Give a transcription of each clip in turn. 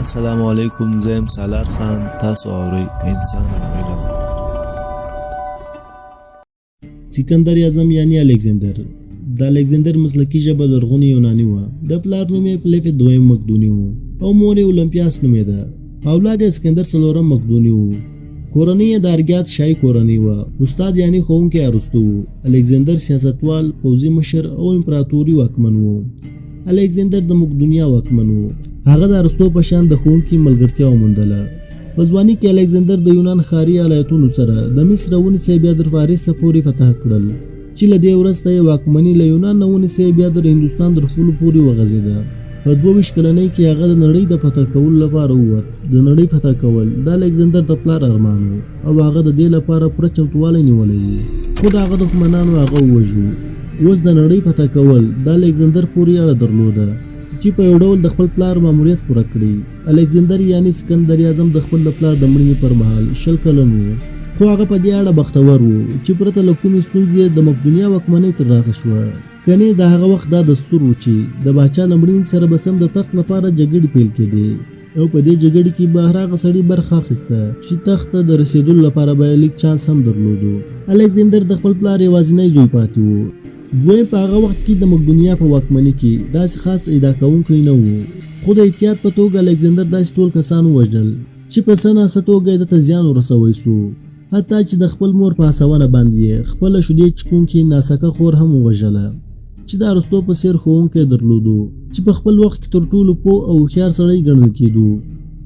السلام علیکم، زه یم سالار خان، تاسو اورئ انسان او علم. سکندر اعظم یعنی الکسندر. د الکسندر مسلکي ژبه لرغونې یوناني وه. د پلار نوم یې فلیپ دویم مقدوني و او مور یې اولمپیاس نومېده. اولاد یې اسکندر څلورم مقدوني و. کورنۍ یې د ارګیات شاهي کورنۍ وه. استاد یعنی ښوونکی ارسطو و. الکسندر سیاستوال، پوځي مشر او امپراتوري واکمن و. الکسندر د مقدونیا واکمن و. هغه د ارسطو په شان د ښوونکي ملګرتیا وموندله. په ځواني کې الکسندر د یونان ښاري ایالتونو سره د مصر ونیسه بیا تر فارس پورې فتح کړل، چې له دې وروسته یې واکمني له یونان نه ونیسه بیا تر هندوستان تر پولو پورې وغځېده. په 22 کلنۍ کې هغه د نړۍ د فتح کولو لپاره ووت. د نړۍ فتح کول د الکسندر د پلار ارمان و او هغه د دې لپاره پوره چمتووالی نیولی و، خو د هغه دښمنانو هغه ووژو. اوس د نړۍ فتح کول د الکسندر پورې اړه درلوده چې په یو ډول د خپل پلار ماموریت پوره کړي. الکسندر یعنی سکندر اعظم د خپل د پلار د مړینې پر مهال 20 کلن و، خو هغه په دې اړه بختور و چې پرته له کومې ستونزې د مقدونیا واکمنۍ ترلاسه شوه. کنې د هغه وخت دا دستور و چې د باچا له مړینې سره به سم د تخت لپاره جګړې پیل کېدې او په دې جګړې کې به هر هغه سړي برخه اخیسته چې تخت ته د رسېدلو لپاره به یې لږ چانس هم درلودو. الکسندر د خپل پلار یوازینی زوی پاتې و. دویم په هغه وخت کې د مقدونیا په واکمنۍ کې داسې خاص ادعا کوونکی نه و، خو د احتیاط په توګه الکسندر داسې ټول کسان ووژل چې په څه ناڅه توګه یې ده ته زیان ورسوی سو، حتی چې د خپل مور په هڅونه باندې یې خپله شودې چکونکې ناسکه خور هم ووژله چې د ارسطو په څېر ښوونکی درلودو چې په خپل وخت کې تر ټولو پوه او هوښیار سړی ګڼل کېدو.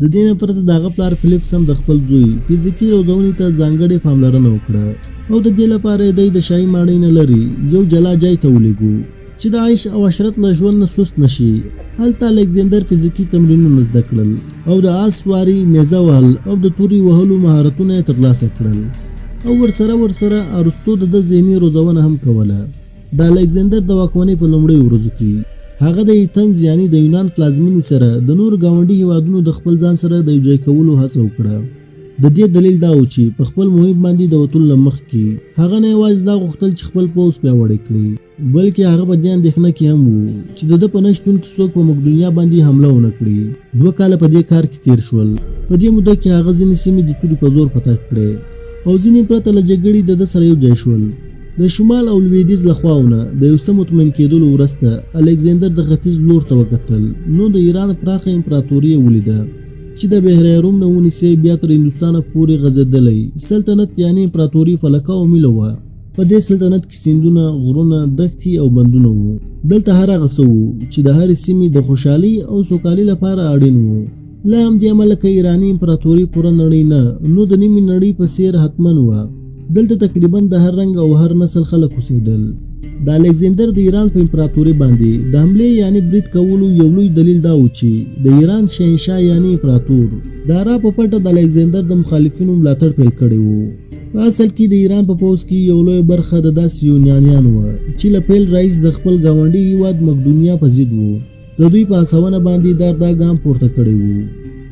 د دې نه پرته د هغه پلار فلیپس هم د خپل زوی فزیکي روزونې ته ځانګړې پاملرنه وکړه او د دې لپاره یې دی د شاهي ماڼۍ نه لرې یو جلا جای ته ولیږو چې د عیش او عشرت له ژوند نه سست نه شي. هلته الکسندر فزیکي تمرینونه زده کړل او د آس سواري، نیزه وهل او د توري وهلو مهارتونه یې ترلاسه کړل او ورسره ورسره ارسطو د ده ذهني روزونه هم کوله. د الکسندر د واکمنۍ په لومړیو ورځو کې هغه د ایتنز یعنی د یونان پلازمینې سره د نورو ګاونډي هیوادونو د خپل ځان سره د یوځای کولو هڅه وکړه. د دې دلیل دا و چې په خپل مهم باندې د وتلو له مخکې هغه نه یوازې دا غوښتل چې خپل پوځ پیاوړی کړي، بلکې هغه په دې اندېښنه کې هم و چې د ده په نه شتون کې څوک په مقدونیا باندې حمله ونه کړي. 2 کاله په دې کار کې تیر شول. په دې موده کې هغه ځینې سیمې د تورې په زور فتح کړې او ځینې پرته له جګړې د ده سره یو ځای شول. د شمال او لویدیځ له خواو نه د یو څه مطمئن کېدلو وروسته الکسندر د ختیځ لور ته وکتل، نو د ایران پراخه امپراتوري یې ولیده چې د بحیره روم نه ونیسي بیا تر هندوستانه پورې غځېدلی سلطنت یعنی امپراتوري فلکه او میله وه. په دې سلطنت کې سیندونه، غرونه، دښتې او بندونه وو. دلته هر هغه څه وو چې د هرې سیمې د خوشحالۍ او سوکالۍ لپاره اړین وو. له همدې امله که ایراني امپراتوري پوره نړۍ نه، نو د نیمې نړۍ په څېر حتما وه. دلته تقریبا د هر رنګ او هر نسل خلک اوسېدل. د الکسندر د ایران په امپراتوري باندې د حملې یعنی برید کولو یو لوی دلیل دا و چې د ایران شهنشاه یعنی امپراتور دارا په پټه د الکسندر د مخالفینو ملاتړ پیل کړی و. په اصل کې د ایران په پوځ کې یو لویه برخه د داسې یونانیانو وه چې له پیل راهیسې د خپل ګاونډي هیواد مقدونیا په ضد وو. د دوی په هڅونه باندې دار دا ګام پورته کړی و.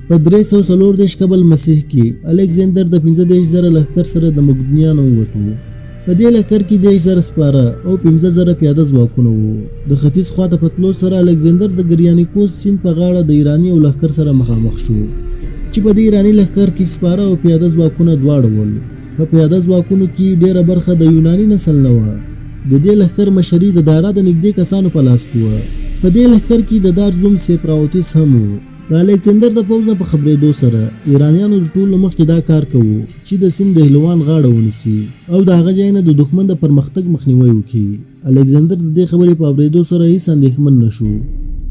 په 334 قبل مسیح کې الکسندر د 35,000 لښکر سره د مقدونیا نه ووتو. په دې لښکر کې 30,000 سپاره او 5,000 پیاده ځواکونه وو. د ختیځ خواته په تلو سره الکسندر د ګریانیکوس سیند په غاړه د ایراني او لښکر سره مخامخ شو چې په دې ایراني لښکر کې سپاره او پیاده ځواکونه دواړه ول. په پیاده ځواکونو کې ډېره برخه د یوناني نسل نه وه. د دې لښکر مشري د دارا د نږدې کسانو په لاس کې وه. په دې لښکر کې د دار زوم سیپراوتیس هم و. د الکسندر د پوځ نه په خبرېدو سره ایرانیانو د ټولو مخکې دا کار کوو چې د سیند د هلوان غاړه ونیسي او د هغه ځای نه د دښمن د پرمختګ مخنیوی وکړي. الکسندر د دې خبرې په اورېدو سره هیڅ اندېښمن نه شو.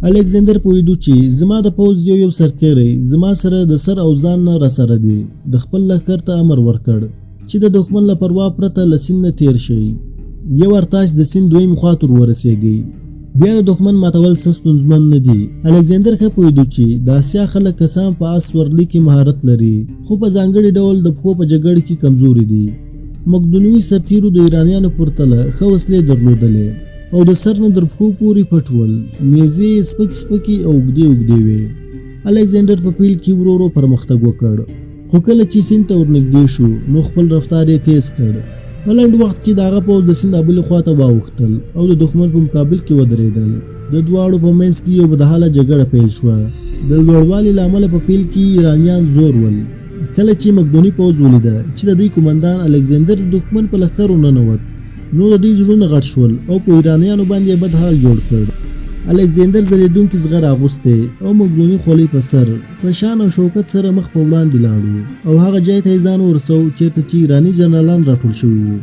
الکسندر پوهېدو چې زما د پوځ یو یو سرتېری زما سره د سر او ځان نه راسره دی. د خپل لښکر ته امر ورکړ چې د دښمن له پروا پرته له سیند نه تېر شئ. یو وار تاسې د سیند دویمې خوا ته ورسېږئ، بیا د دښمن ماتول څه ستونزمن نه دي. الکسندر ښه پوهېدو چې د اسیا خلک که څه هم په آس سورلۍ کې مهارت لري، خو په ځانګړي ډول د پښو په جګړه کې کمزوري دي. مقدونوي سرتیرو د ایرانیانو پرتله ښه وسلې درلودلې او د سر نه تر پښو پورې پټ ول. نیزې یې سپکې سپکې او اوږدې اوږدې وې. الکسندر په پیل کې ورو ورو پرمختګ وکړ، خو کله چې سیند ته ورنږدې شو نو خپل رفتار یې تیز کړ. په لنډ وخت کې د هغه پوځ د سیند ابلې خوا ته واوښتل او د دښمن په مقابل کې ودرېدل. د دواړو په منځ کې یو بدحاله جګړه پیل شوه. د لوړوالي له امله په پیل کې ایرانیان زور ول. کله چې مقدوني پوځ ولیده چې د دوی قومندان الکساندر د دښمن په لښکرو ننوت، نو د دوی زړونه غټ شول او په ایرانیانو باندې یې بد حال جوړ کړ. الکساندر ځلېدونکي زغره اغوستې او مقدوني خولۍ په سر، په شان او شوکت سره مخ په وړاندې لاړو او هغه جای ته یې ځان ورسو چېرته چې ایراني جنرالان راټول شوي وو.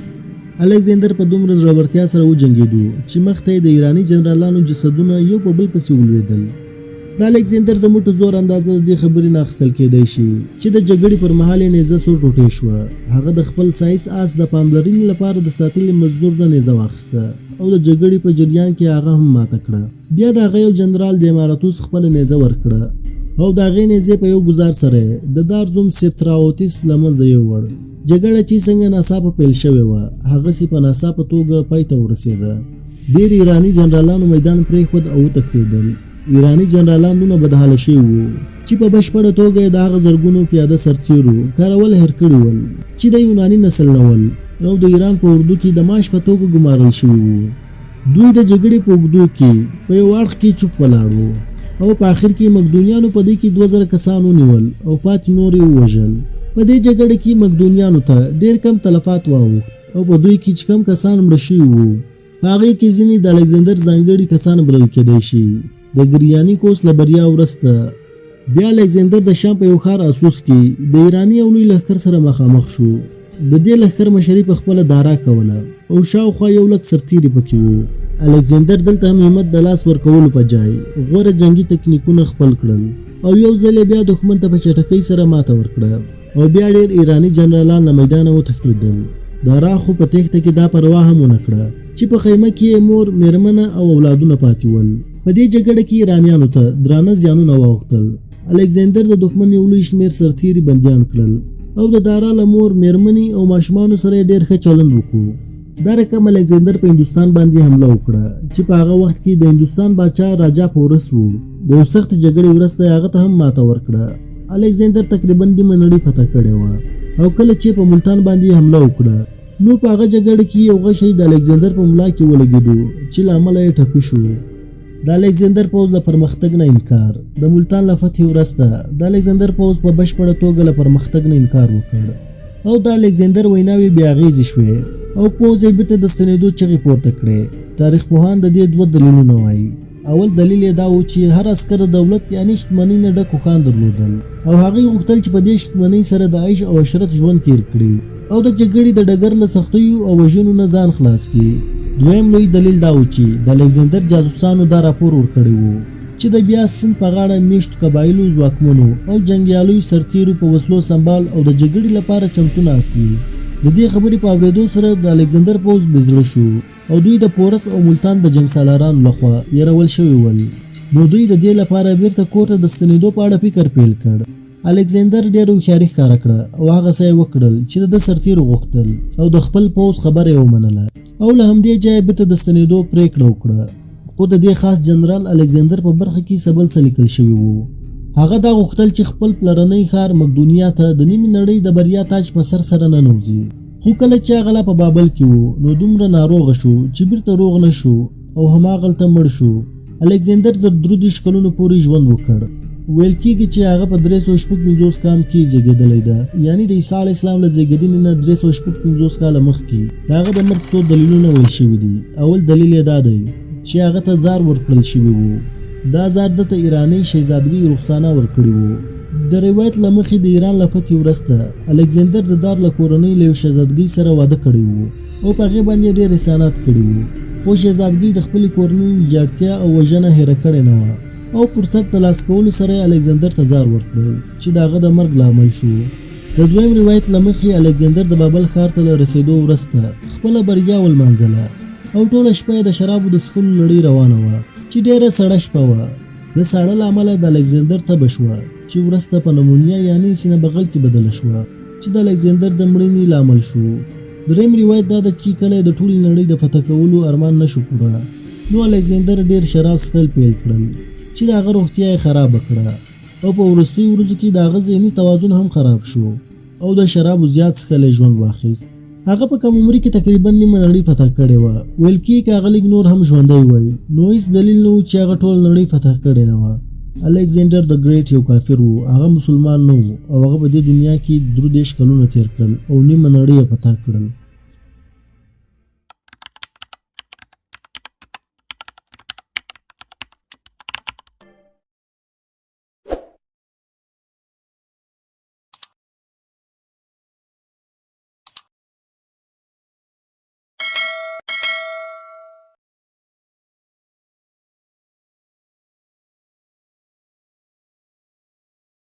الکساندر په دومره زړورتیا سره وجنګېدو چې مخ ته یې د ایراني جنرالانو جسدونه یو په بل پسې ولوېدل. د الکساندر د مټو زور اندازه د دې خبرې نه اخیستل کېدای شي چې د جګړې پر مهال یې نیزه څو ټوټې شوه. هغه د خپل سایس آس د پاملرنې لپاره د ساتلي مزدور نه نیزه واخیسته او د جګړې په جریان کې هغه هم ماته کړه. بیا د هغه یو جنرال دیماراتوس خپله نیزه ورکړه او د هغې نیزې په یو ګزار سره یې د دار زوم سپتراوتیس له منځه یووړ. جګړه چې څنګه ناڅاپه پیل شوې وه، هغسې په ناڅاپه توګه پای ته ورسېده. ډېر ایراني جنرالانو میدان پرېښود او وتښتېدل. ایراني جنرالان دونه بدحاله شوي وو چې په بشپړه توګه یې د هغه زرګونو پیاده سرتیرو کارول هېر کړي ول چې د یوناني نسل نه ول او د ایران په اردو کې د معاش په توګه ګمارل شوي وو. دوی د جګړې په اوږدو کې په یو اړخ کې چوپ ولاړ وو او په اخر کې مقدونیانو په دې کې 2000 کسان ونیول او پاتې نور یې ووژل. په دې جګړه کې مقدونیانو ته ډېر کم تلفات واوښت او په دوی کې چې کم کسان مړه شوي وو، په هغې کې ځینې د الکساندر ځانګړي کسان بلل کېدای شي. د ګریانیکوس له بریا وروسته بیا الکساندر د شام په یو ښار اسوس کې د ایراني یو لوی لښکر سره مخامخ شو. د دې لښکر مشري په خپله دارا کوله او شاوخوا 1 لک سرتیري پکې وو. الکساندر دلته هم همت د لاس ورکولو په جای غوره جنګي تکنیکونه خپل کړل او یو ځل یې بیا دښمن ته په چټکۍ سره ماته ورکړه او بیا ډېر ایراني جنرالان له میدانه وتښتېدل. دارا خو په تېښته کې دا پروا هم ونه کړه چې په خیمه کې یې مور، مېرمنه او اولادونه پاتې ول. په دې جګړه کې ایرانیانو ته درانه زیانونه واوښتل. الکساندر د دښمن یو لوی شمېر سرتیري بندیان کړل او د دارا له مور، مېرمنې او ماشومانو سره یې ډېر ښه چلند وکړو. دا رقم الکساندر په هندوستان باندې حمله وکړه چې په هغه وخت کې د هندوستان باچا راجا پورس وو. د یو سخت جګړې وروسته یې هغه ته هم ماته ورکړه. الکساندر تقریبا نیمه نړۍ فتح کړې وه او کله چې په ملتان باندې حمله وکړه، نو په هغه جګړه کې یو غشی د الکساندر په ملا کې ولګېدو چې له امله یې ټپي شو. د الکساندر پوځ له پرمختګ نه انکار. د ملتان له فتحې وروسته د الکساندر پوځ په بشپړه توګه له پرمختګ نه انکار وکړ او د الکساندر ویناوې بې اغېزې شوې او پوځ یې بیرته د ستنېدو چغې پورته کړې. تاریخ پوهان د دې دوه دلیلونه وایي. اول دلیل یې دا و چې هر عسکر د دولت یعنی شتمنۍ نه ډک اوښان درلودل او هغوی غوښتل چې په دې شتمنۍ سره د عیش او عشرت ژوند تیر کړي او د جګړې د ډګر له سختیو او وژنو نه ځان خلاص کړي. دویم لوی دلیل دا و چې د الکساندر جاسوسانو دا راپور ورکړی و چې د بیاس سیند په غاړه میشتو قبایلو ځواکمنو او جنګیالیو سرتیرو په وسلو سمبال او د جګړې لپاره چمتو ناست دي. د دې خبرې په اورېدو سره د الکساندر پوځ بې زړه شو او دوی د پورس او ملتان د جنګسالارانو لخوا یرول شوي ول، نو دوی د دې لپاره بیرته کور ته د ستنېدو په اړه فکر پیل کړ. الکساندر ډېره هوښیاري ښکاره کړه او هغه څه یې وکړل چې د ده سرتېرو غوښتل او د خپل پوځ خبره یې ومنله او له همدې جایه بیرته د ستنېدو پرېکړه وکړه. خو د دې خاص جنرال الکساندر په برخه کې څه بل څه لیکل شوي وو. هغه دا غوښتل چې خپل پلرنۍ ښار مقدونیا ته د نیمې نړۍ د بریا تاج په سر سره ننوځي، خو کله چې هغه لا په بابل کې و، نو دومره ناروغه شو چې بیرته روغ نه شو او هماغلته مړ شو. الکساندر تر 33 کلونو پورې ژوند وکړ. ویل کیږي چې هغه په 356 کال کې زیږېدلی ده، یعنی د عیسی علیه السلام له زیږېدنې نه 356 کاله مخکې. د هغه د مرګ څو دلیلونه ویل شوي دي. اول دلیل یې دا دی چې هغه ته زار ورکړل شوي وو. دا زار ده ته ایرانۍ شهزادګۍ رخسانه ورکړي وو. د روایت له مخې د ایران له فتحې وروسته الکساندر د دار له کورنۍ له یو شهزادګۍ سره واده کړی وو او په هغې باندې یې ډېر احسانات کړي وو، خو شهزادګۍ د خپلې کورنۍ ویجاړتیا او وژنه هېره کړې نه وه او فرصت د لاس کولو سره یې الکساندر ته زار ورکړل چې د هغه د مرګ لامل شو. د دویم روایت له مخې الکساندر د بابل ښار ته له رسېدو وروسته خپله بریا ولمانځله او ټوله شپه یې د شرابو د څښلو لړۍ روانه وه چې ډېره سړه شپه وه. د ساړه له امله د الکساندر تبه شوه چې وروسته په نمونیا یعنی سینه بغل کې بدله شوه چې د الکساندر د مړینې لامل شو. دریم روایت دا ده چې کله یې د ټولې نړۍ د فتح کولو ارمان نه شو پوره، نو الکساندر ډېر شراب څښل پیل کړل چې د هغه روغتیا یې خرابه کړه او په وروستیو ورځو کې د هغه ذهني توازن هم خراب شو او د شرابو زیات څښل یې ژوند واخیست. هغه په کم عمري کې تقریبا نیمه نړۍ فتح کړې وه. ویل کېږي که هغه لږ نور هم ژوندی وای، نو هیڅ دلیل نه و چې هغه ټوله نړۍ فتح کړې نه وه. الکساندر د ګریټ یو کافر و، هغه مسلمان نه و او هغه په دې دنیا کې 33 کلونه تیر کړل او نیمه نړۍ یې فتح کړل.